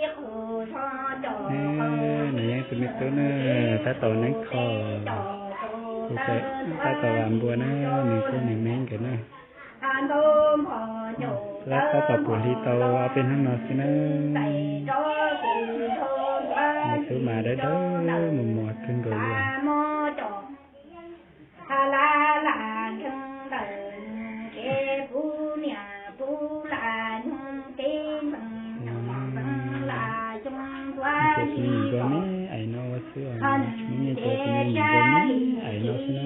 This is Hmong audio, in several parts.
Nws yeej tus me tub na, tab tom neeb kho, tab tom vam npua na, nws kuj nws me nkawd na. Tab tom puv hli tau ob peb hnub no xwb na. Nws tub mas dawb dawb mos mos kawg nkaus li. Cov txiv neej ntxawm me ais no ua xwb os, tsis muaj nyiaj cov txiv neej ntxawm me ais no xwb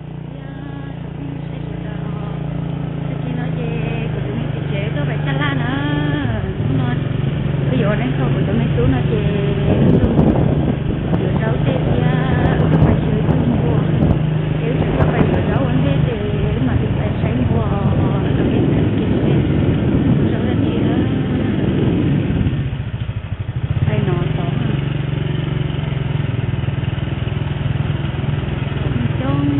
na. Tag kis no ces kuv tus me txiv tsev tuaj pem Xab Laj na. Hnub no kuv yuav ua neeb kho kuv tus me tub no ces wb tuaj yuav zaub tej thiab wb tuaj pais xyuas ib tug npua, ces wb tseem tuaj pais yuav zaub ua ntej ces wb mam li pais saib npua rau peb tag kis seb zaub dab tsi na. Pais no tod coob kawg li.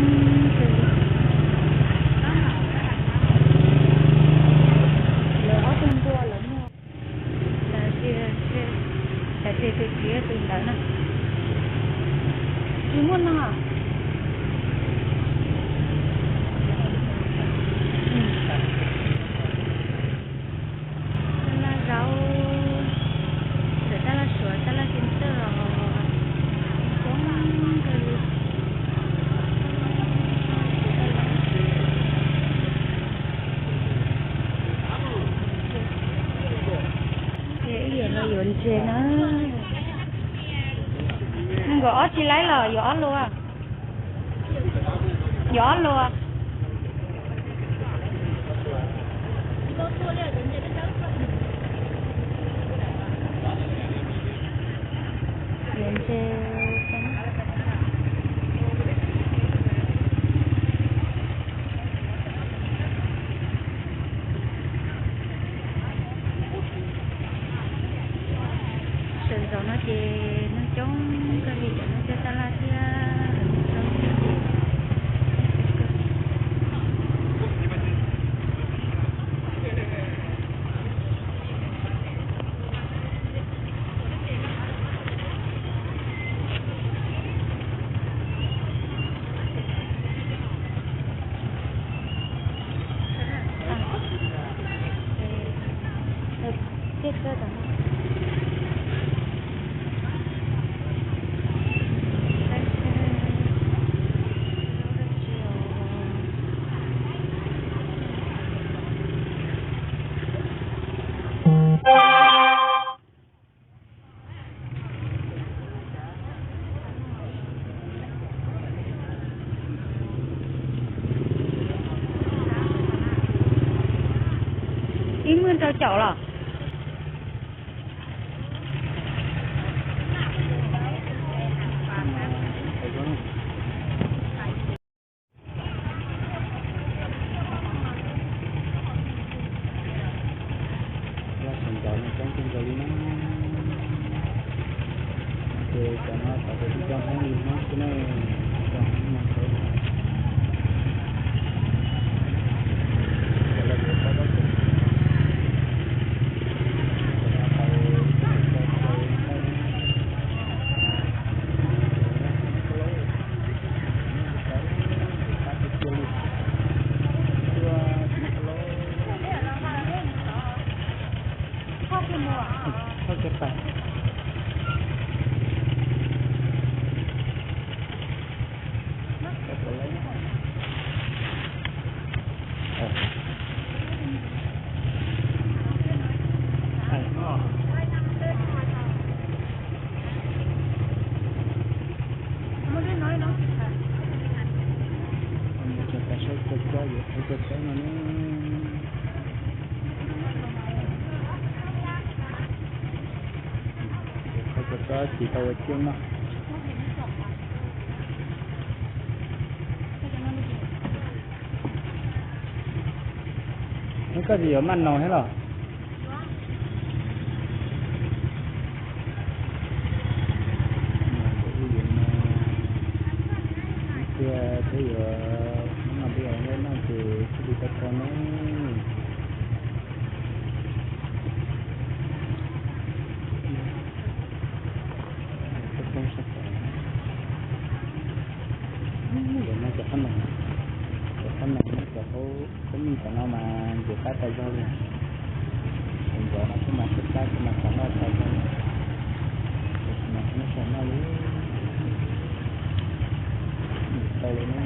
Lawv ob tug npua lawv muag. Cas tias, cas tias tus txiv tus ntawd na, tsis muaj no. Tab laj zaub, ntawm tab laj suav tab laj xi tawj los coob kawg li. Ces ib yam no yuav ntses na. Nees nkaum ob tsis laib los yuav ob lua. Yuav ob lua. Yuav ntses. Sawv ntxov no ces neeg coob kawg li, cov neeg coj tab laj thiab neeg coob thiab ces Ib mwj rau caum los? Laj sawv ntxov no coob kawg nkaus li na. Ces cov no thaum tus tsis tau Hmoob li Hmoob xwb na, tsis tau Hmoob no tau. Cov txiv tsev no, cov txiv tsev tsis tau ua ciaj no. Neb koj tsis yuav maj naus thiab los? Qhob noom, cov qhob noom, cov qhob, qhob mij tom no mas ntxim qab tas zog li. Cov ntxov no kuj mas tshaib plab, kuj mas txom nyem tas zog li. Tab sis mas tsis muaj saum noj li, tau li na.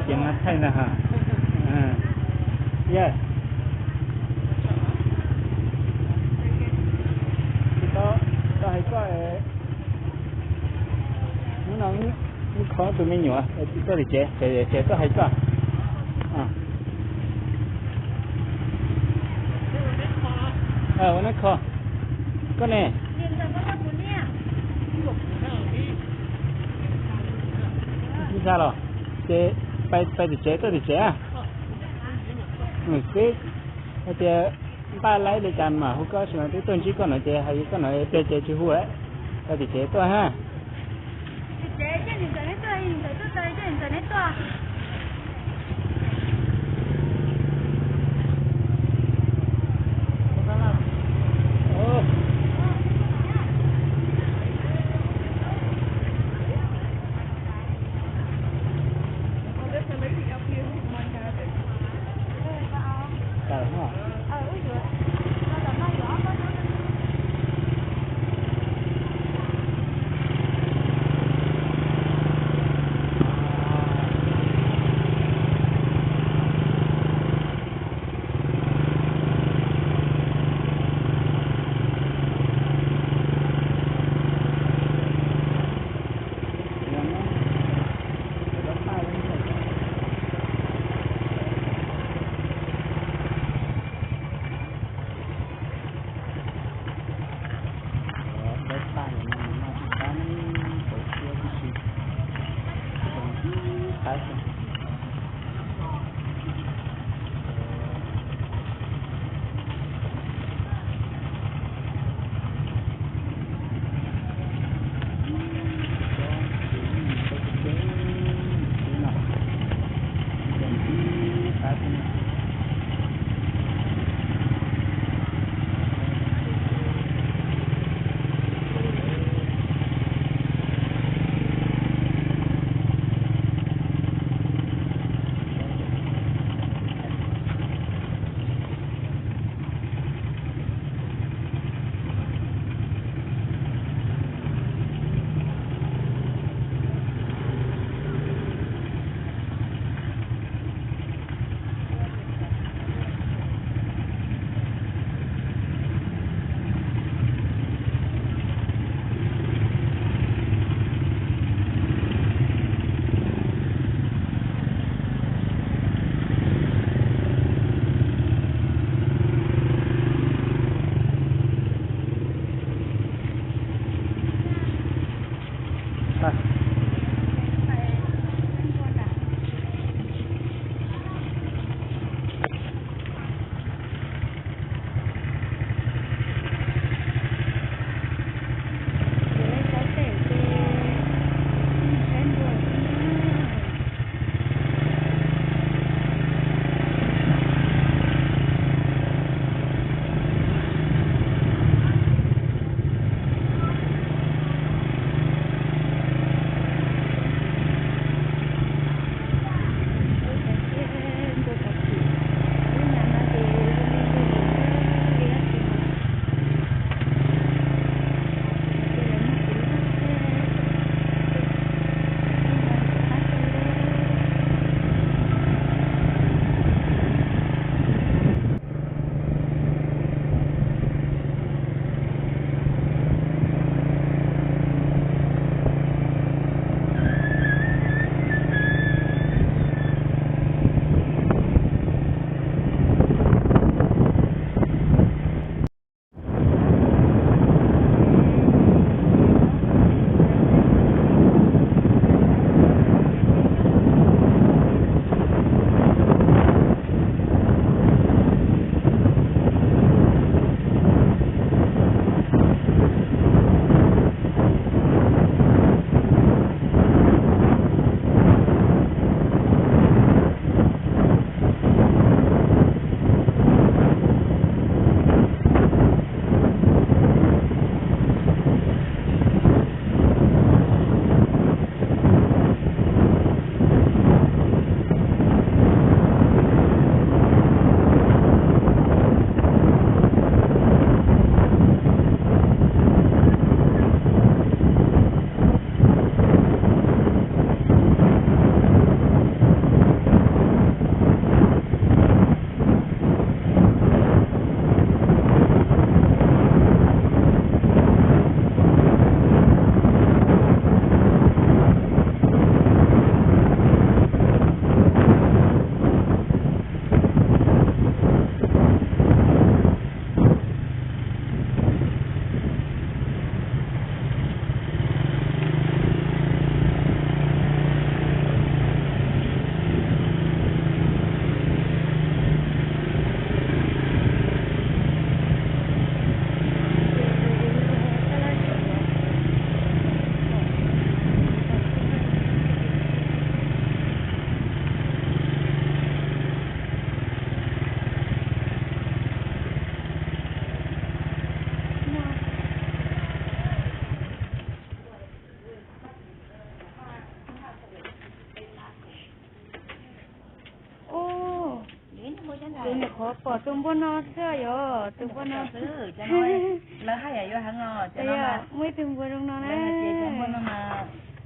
Ces mas thaij ntag ha. Yog, tsis tau hais koj, hnub no wb kho tus me nyuam tuaj tim tsev, ces tuaj hais koj. Ua neb kho, koj ne? Ntsa los, ces pais tim tsev, tuaj tim tsev a. Xwb, hais tias npaj laib li cas mam hu koj, tab sis mas twb tuaj ntsib koj no ces hais koj no tiag ces tsis hu lawm, tau tim tsev tuaj ha. Pom tus npua no xwb yog tus npua no. Muaj ib tug npua zoo no na.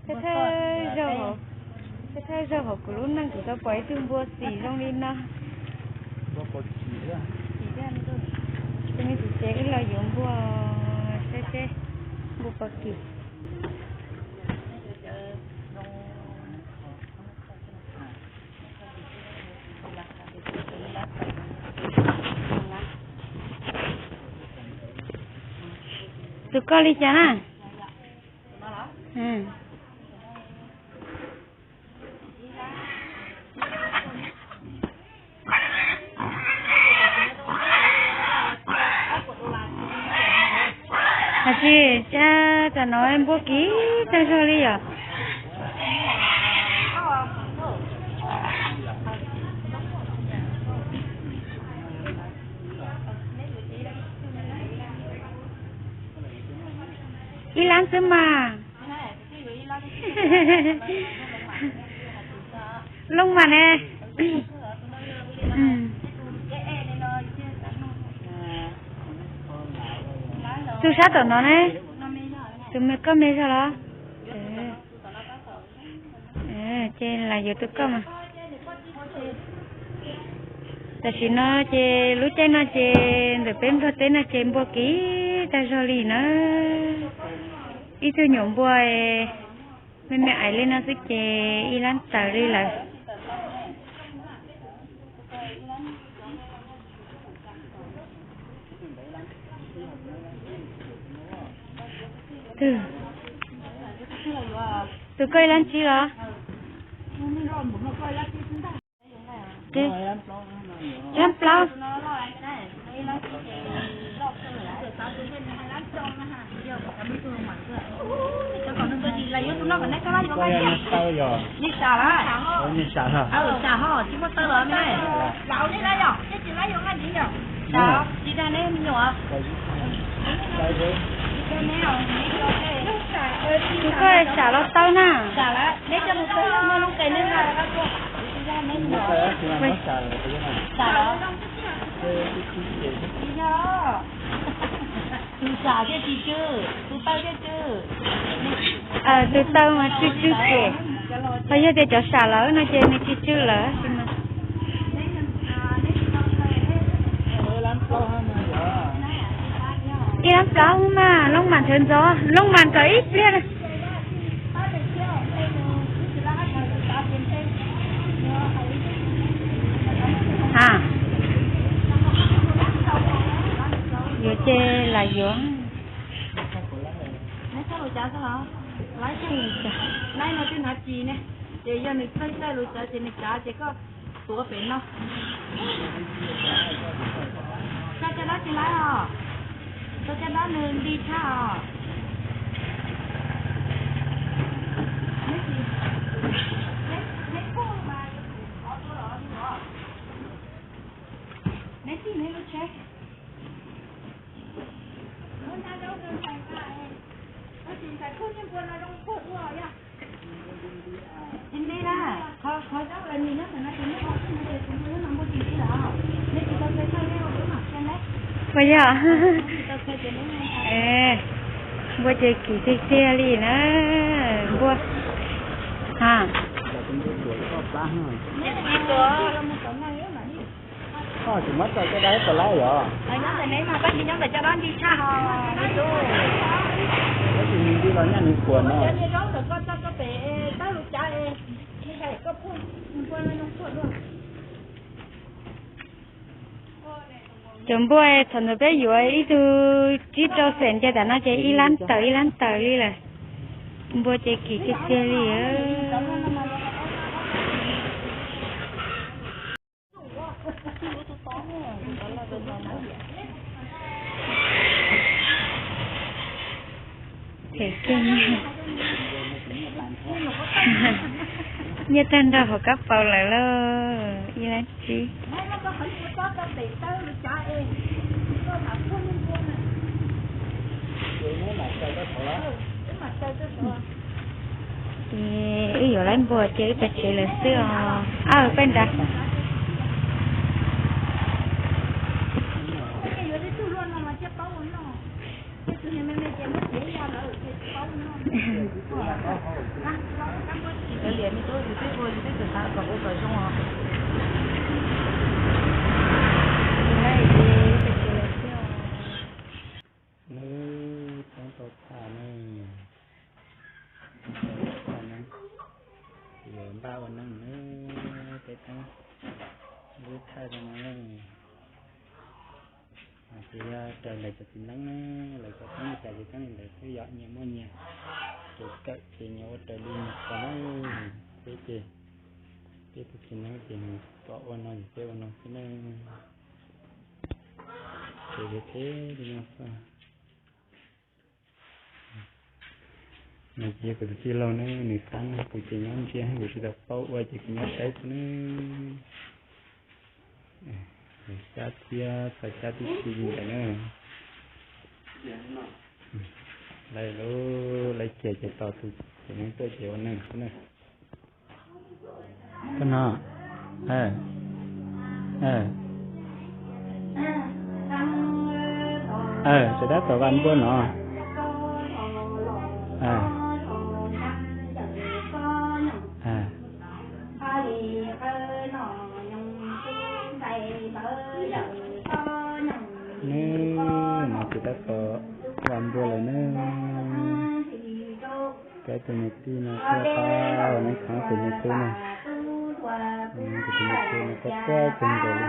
Thawj thawj zaug hauv kuv lub neej kuv tau pom ib tug npua xim zoo li no. Tus me txiv tsev wb los yuav npua saib seb npua pom kim. Tus koj li cas na? Hais tsis, tam no npua kim tag zog li yom. Ib lab xwb mas. Looj mas ne. Tus sab tom no ne. Tus me koj me zog los? Ces lam yuav tus koj mas. Tam sim no ces lub caij no ces ntawm peb Nplog teb no ces npua kim tag zog li na. Ib tug nyuam npua me me ais li no xwb ces ib lab tawm li lawm. Tus koj ib lab tsib los? Lab plaub. Tus koj sam los tau na. Tus sam thiaj tsis tsw, tus taw thiaj tsw. Tus taw mas tsw tsw ces, ho yog tias cov sam lawm no ces nws tsw tsw lawm. Ib lab plaub mas looj mas nthawv ntxov, looj mas kom ib pliag. A, yuav ces lam yuav. Laib no twb hnav ris ne, ces yog nws txawj txawj lus txawv ces nws tsav ces koj tuav pem no. Koj caj dab tsis laib os, koj caj dab nws nti tshaj os. Neb tij neb lub tsheb. Puas yog? Npua ces kim tiag tiag li na. Npua. Ha. Koj tsis muab tso caj dab rau lawv yom? Nyob ntawm neb mas koj tsis nyob ntawm caj dab nti tshaj ho. Koj tsis nti los nyaj nws kuam no. Cov npua thaum ntawd peb yuav ib tug tsib rau xees ces tam no ces ib lab tawm ib lab tawm li lawm. Npua ces kim tiag tiag li. Them kiag, nyiaj tag nrho hauv kab paus lawm lauj, ib lab tsib. Ces wb yuav lawv npua ces wb pais tsev lawm xwb os. Aw, peb nrad. Nws toob tau tham ne, tau tham ne, yuav npaj ua neej ne, peb toob lub thaj zoo no. Ces yog raws lawv cov txiv neeb na, lawv cov toob li cas ces toob li ntawd xwb, yog nyias muaj nyias kev kawm ces nyias ua raws li nyias qhov na. Peb ces, peb tus txiv neeb ces nws kom ua no ces peb ua no xwb na. Ces thiaj li no xwb. No ces yog kuv tus tij laug ne, nws xav kuv ces nyob ntsia, kuv tsis tau paub ua ces kuv nyob saib xwb ne. Xyab thiab txhais xyab tib si li ntawd na. Lawv lub, lawv kiag ces tos tus txiv neeb tuaj ces ua neej xwb na. Koj no, tseem tab tom vas npua no. Nws no ces tab tom vas npua lawm na. Peb tus niam tij no tuaj pab neeb khoob tus me tub no. Tus me tub no tuaj pab kawg nkaus li.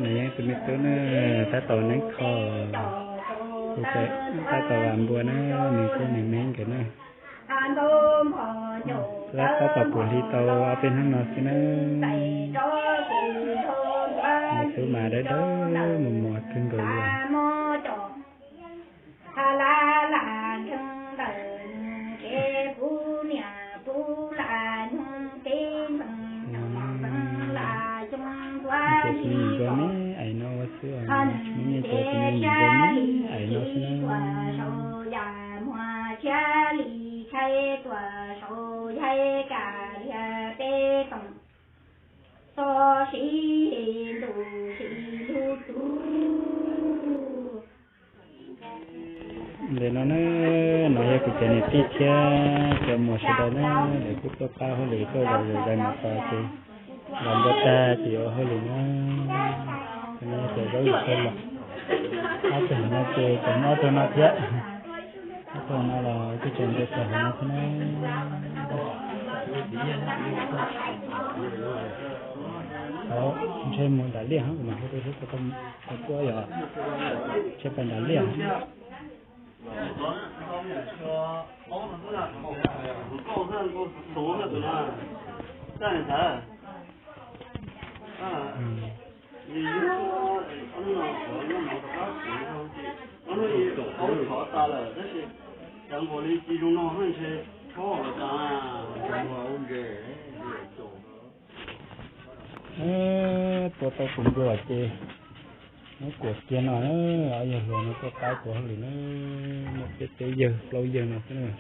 Nws yeej tus me tub na, tab tom neeb kho, tab tom vas npua na, nws thiab nws me nkawd na. Tab tom puav hli tau ob peb hnub no xwb na. Nws tub mas dawb dawb mos mos kawg nkaus li. Ces tus me nyuam ntsuag me ais no xwb, tus me nyuam ntsuag me ais no xwb na. Ntawm no na, no yog kuv cov niam tij thiab cov muam sawv daws na, lawv kuj tuaj pab hauj lwm tuaj zom zaws zais mov tod ces los npua tag ces yuav ua hauj lwm na. Cov no yog cov zaub yim tau los, ob tug hauv no ces cov muaj ob tug no thiab. Ob tug no los kuj tseem nce tau hauv no thiab na. Ntshe mus nram liaj, kuv mam hu rau seb puas tau tuaj yom. Ntshe pais nram liaj. Tua tau tus npua ces muab kuam kiag no, ob yawg hluas no tuaj pab kuv hauj lwm na, muaj peb peb yawg plaub yawg no xwb na.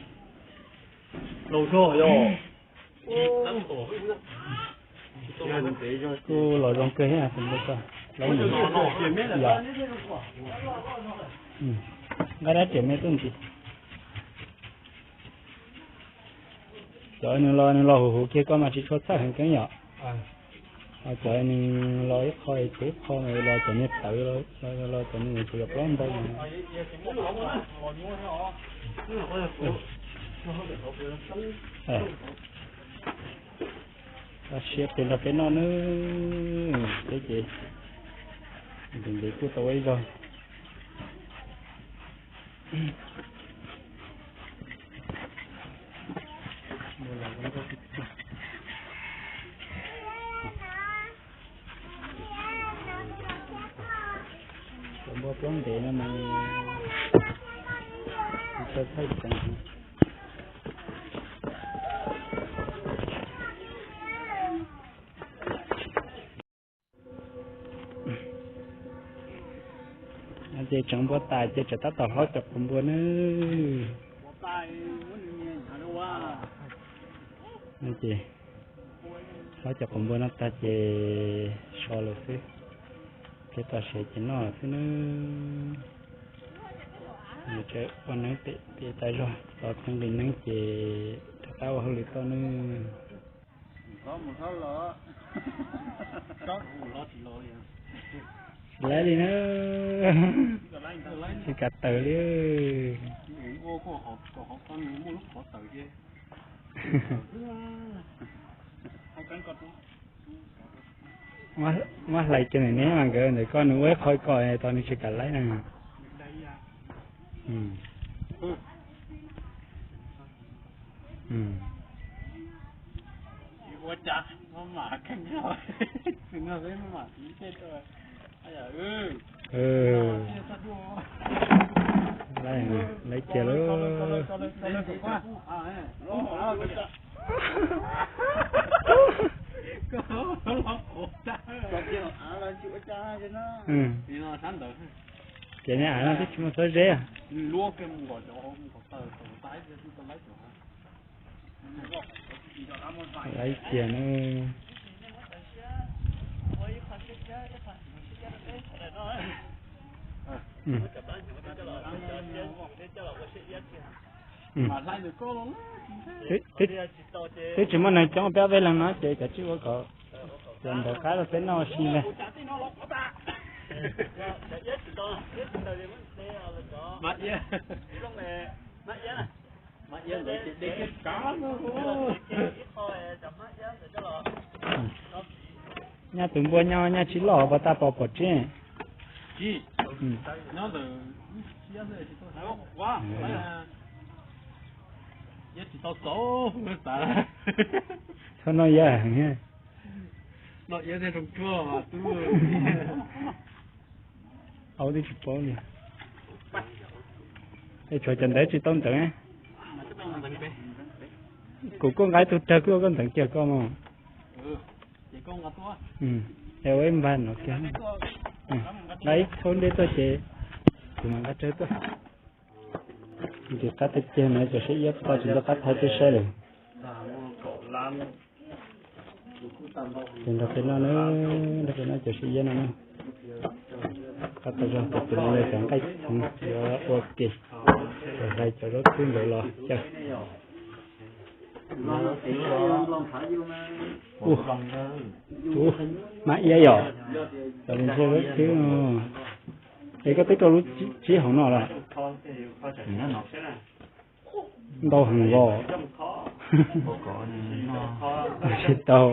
Kuj los zoo kawg thiab tus npua ko, plaub yawg. Nqa dab riam me tuaj ntxiv. Cov nws los, nws los huv huv kiag koj mas tsis tshua txhawj heev kawg yom. Cov nws los ib qho tsev ib qho los cov niag tawv los cov nws kuv yuav plaub ntau. Txoj siab pes nrog peb noj nawb, peb ces ntev ntev kuj tau ib zaug. Cov npua plaub ntev no mas tsis tau txhawj tsees. Ces tseev npua tas ces tseem tab tom hlob cov quav npua na. Ces hlob cov quav npua no tag ces so lawm xwb, ces txog siav ces noj lawm xwb na. Ua neeb pem pem tas zog, tos txog nqis neeb ces rov qab ua hauj lwm toj na. Tsis laib li na, tsis kam tawm li. Muab hlais kiag ntawm neb mas nkawd ntawm koj nws ua ib qho kom tos nws tsis kam laib na. Laib kiag lauj. Ces niag av no twb tsis muaj txhob zeb. Laib kiag na. Twb tsis muaj neeg coob peb ob peb leeg no ces kav tsij ua kom cov ntawd qab rau peb noj ua si ntag. Nyaj tus npua nyob nyaj tsis loj puas tau pom pom tseeb. Txhob noj iab heev, noj iab thiaj zoo tshuaj tub. Aub twb tsis paub li. Es tshuav cov ntawd tsis tau ntawd. Kuv kuj nqa ib tug rawg kuj ua koj ntawd kiag koj mog. Es ua ib npag no kiag, nqa ib thaub deb tuaj ces kuv mam nqa rawg tuaj. Ces qab tiag tiag no cov siab iab tsis nco qab thaij peb saib lawm. Ces nrog peb noj na, nrog peb noj cov siab iab no na. Qab tau zog ces tus no yog cov nqaij txheev yuav ua ke, hlais cov zaub txhwb ntawd los xyaw. Ub, ub, mab iab yom, cov li ntshe zaub txhwb no. Es koj twb rau lub tsib hauv no los? Ntau heev los. Tsis tau.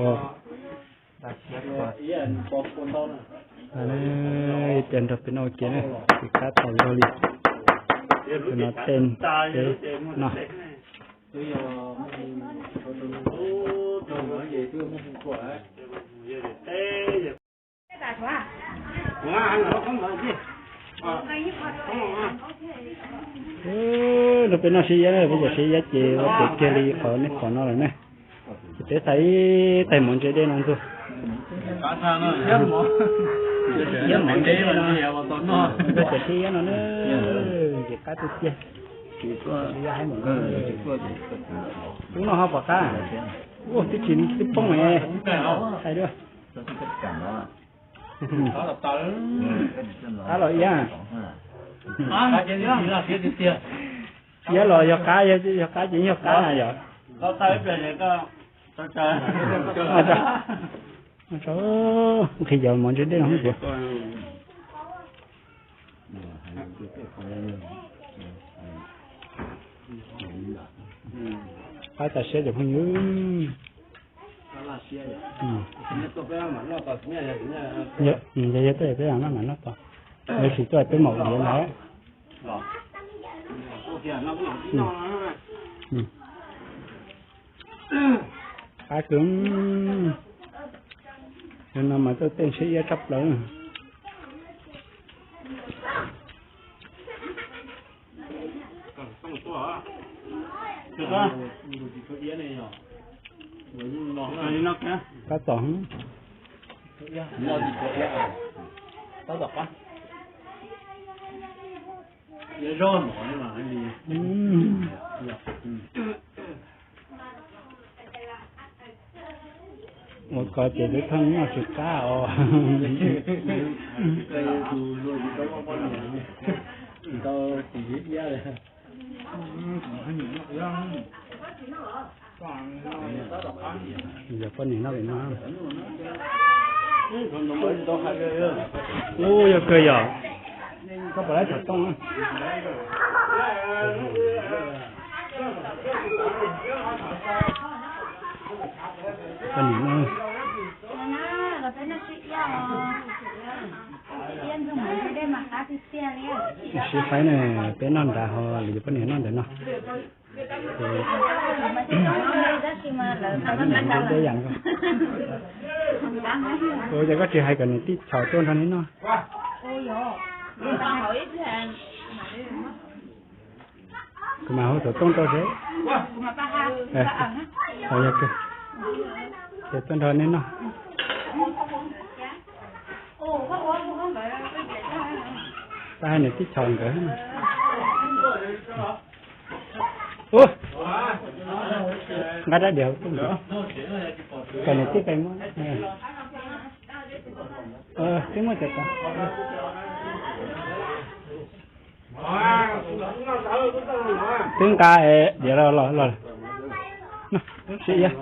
Ces nrog peb noj ua ke na, ces qab tau zog li. Tus no tej peb noj. Nrog peb noj siab iab, peb cov siab iab ces ua pem kiag li qhov nej pom no lawm na. Ces peb thaij ib tais mov ntse dej no ntxuag. Iab mov ntse dej no, peb cov siab iab no na, ntxim qab tiag tiag. Lub no ho pom qab, ua tib tsis twb poob ne. Hais dua. Qab los iab. Iab los yog qab, yog qab ces yog qab na yom. Nqhis cov mov ntse dej no kuv. Qab tas siab cov phooj ywg. Yog tuaj peb mam noj tos, yog sim tuaj peb mam ua ntawd. Qab kawg. Yog no mas tuaj tej siab iab tshaj plaws. Tab tom, tab tom qab. Ua ko ces lub thooj noj tsis qab os. Yog poj niam noj li no. Ub, yog kawg yog. Koj puas laib txhom tooj? Poj niam noj. Sib faib na, peb noj nrad ho lwm yog poj niam noj ntawm no. Deb yam ko. Ua cas koj tsis hais kom niam tij Chom tuaj nrog neb noj? Kuv mam hu xov tooj rau seb. Yog kawg, ces tuaj nrog neb noj. Pab hais niam tij Chom nkawd. Ub, nqa rab diav, kom niam tij pem muab. Twb muaj cov tod. Twb nqa diav los los los. Sib iab.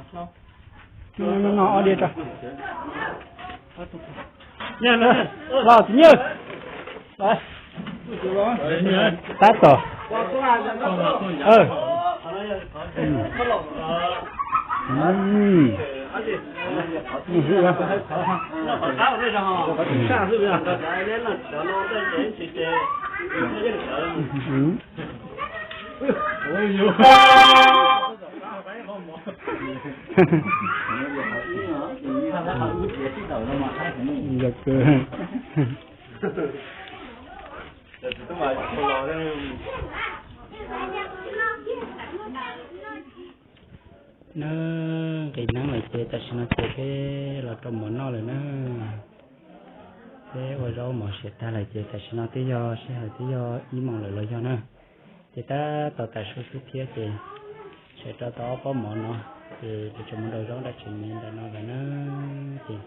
No ob diav tso. Los txiv Nyuj. Tab tom. Yog kawg. Na, nqis neeb lawm ces tam sim no ces peb los rau mov noj lawm na. Peb ua zaub mov siav tag lawm ces tam sim no twb yog sij hawm twb yog ib moos lawm los yog na. Ces tab tom tas su xwb thiab ces sawv rau tau ob pob mov no, ces tseem mus daus zaub nram tsev me ntawm no lawm na. Ces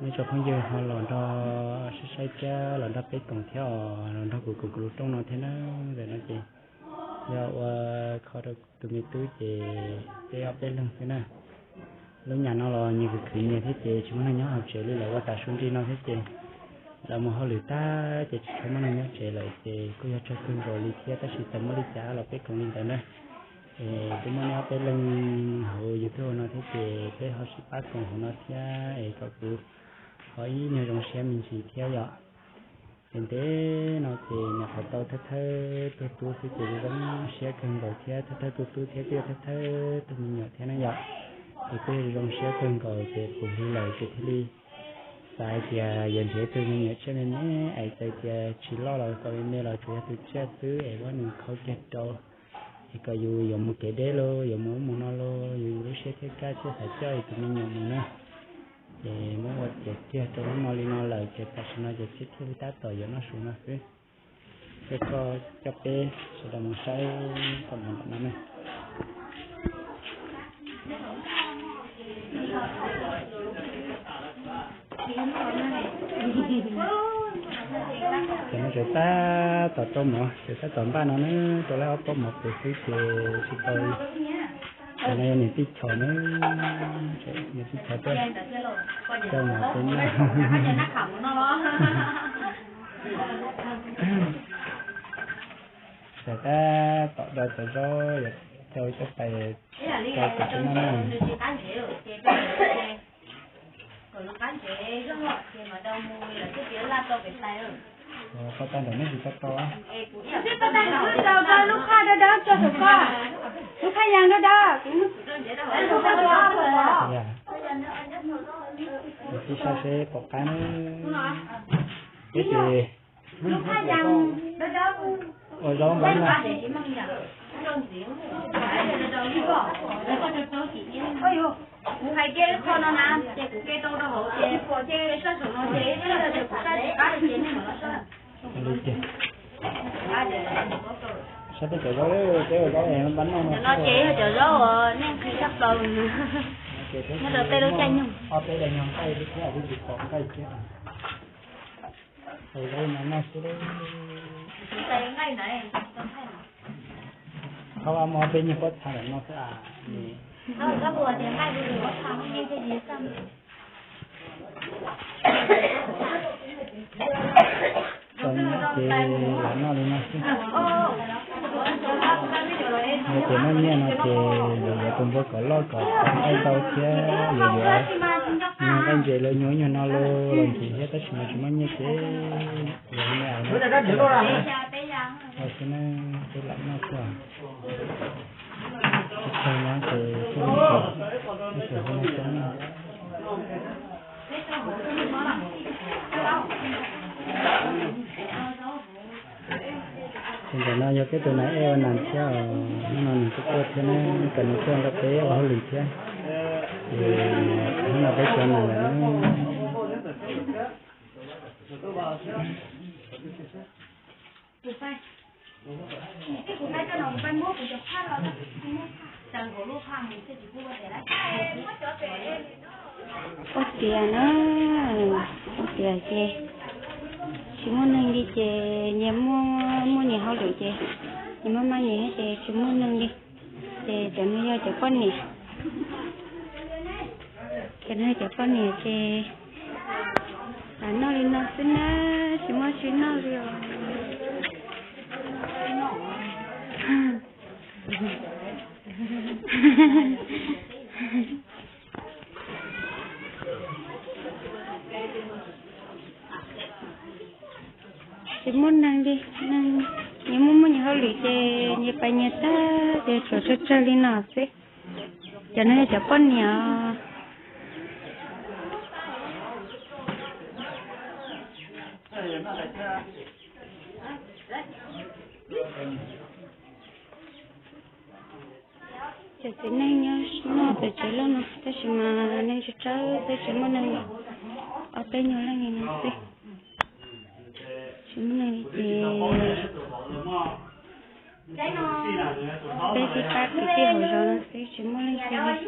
nej tsoom phooj ywg ho los nrog saib saib thiab los nrog peb koom thiab os, los nrog kuv koom kuv lub rooj no thiab na. Ntawm no ces yog ua kho rau tus me tub ces peb ob peb leeg xwb na. Lub nyam no los nyias khwv khwv nyias thiab ces tsis muaj neeg nyob hauv tsev li, lawv ua tas su nrig no thiab ces lawv mus hauj lwm tag ces tsis tshua muaj neeg nyob tsev lawm ces kuj yog tsawg kawg nkaus li thiab, tab sis txawm muaj li cas los peb koom li ntawd na. Es twb muaj nej ob peb leeg hauv YouTube no thiab ces peb ho sib pab koom hauv no thiab es kom kuv ho ib nyuag zoo siab me ntsis thiab yom. Ces ntev no ces nyuam qhuav tau thawj thawj tug tub xwb ces zoo siab kawg nkaus thiab, thawj thawj tug tub thiab kuj yog thawj thawj tug me nyuam thiab na yom. Ces kuj yog zoo siab kawg nkaus ces kuv hliv lawm ces thiaj li xav hais tias yuav nrhiav ib tug me nyuam tsiaj me me es txawm tias tsis loj los txom me me los tsuas yog tus tsiaj xwb es muab nws khau kiag rau es kom yus yuav mus kev deb los yuav mus ub mus no los yus lub siab thiaj kaj thiaj xav coj tus me nyuam mus na. Ces muab ua tiav kiag rau lub no li no lawm ces tam sim no ces thiaj thiaj li tab tom yuav noj su no xwb. Ces koj coj peb sawv daws mus saib koj mus ntawm no na. Ces no tseem tab tom rau mov, tseem tab tom npaj no na, rau lawv ob pob mov pem xwb ces tsis tau. Ces no yog niam tij Chom na, niam tij Chom tuaj rau mov peb noj. Tseem tab tom da cov zaub yuav rau tus tub noj na. Koj tau ntawm nej tsis tau tau. Lub phaj dawb dawb tso saum koj, lub phaj yas dawb dawb. Ib sab seb pom qab na. Peb ces ua zaub npab na. Kuv hais kiag ib qho no na, ces kuv ke tau rau hauv ces pom ces sab saum no ces ib pliag ces kuv sab tsis qab ces nej mam los sab. Li ces Saib peb cov zaub, peb ua zaub es npaj noj no. Cov no ces yog cov zaub uas nej nqhis tshaj plaws nyob rau tej lub caij nyoog. Ob peb daim nyuag nqaij thiab, twb tsis pom nqaij thiab. Ua zaub no noj xwb. Qhov ua muab peb nyuag pob txha ntawm no xwb as. Ces lam noj li no xwb. Yog tias muaj nyiaj no ces yuav yuav tus npua kom loj kom nqaij ntau thiab yuav yuav nyuag nqaij ntses los nyuag nyuag no los los ntxiv thiab, tab sis mas tsis muaj nyiaj ces yuav nyiaj los xwb ne, peb lam noj xwb. Tsis tau no ces xwb, tab sis hauv no tau noj. Ces ntawm no yog peb tus nas ej ua nas thiab os, hnub no nws kuj tuaj thiab ne, kom nws tuaj nrog peb ua hauj lwm thiab. Ces hnub no peb tso nas lawm na. Ua tiav na, ua tiav ces tsis muaj neeg li ces nyias muaj, muaj nyias hauj lwm ces nyias maj maj nyias thiab ces tsis muaj neeg li. Ces cov no yog cov poj niam, cov no yog cov poj niam ces lam noj li no xwb na, tsis muaj tsis noj li os. Tsis muaj neeg li, neeg nyias muaj muaj nyias hauj lwm ces nyias pais nyias tag ces tsuas tsawg tsawg li no xwb. Cov no yog cov poj niam. Cov txiv neej nyob noj tom tsev loj no tab sis mas neeg tsawg tsawg xwb, tsis muaj neeg li, ob peb nyuag leej li no xwb. Tsis muaj neeg li ces peb tib pab kwv tij hauv zos no xwb, tsis muaj leej twg li.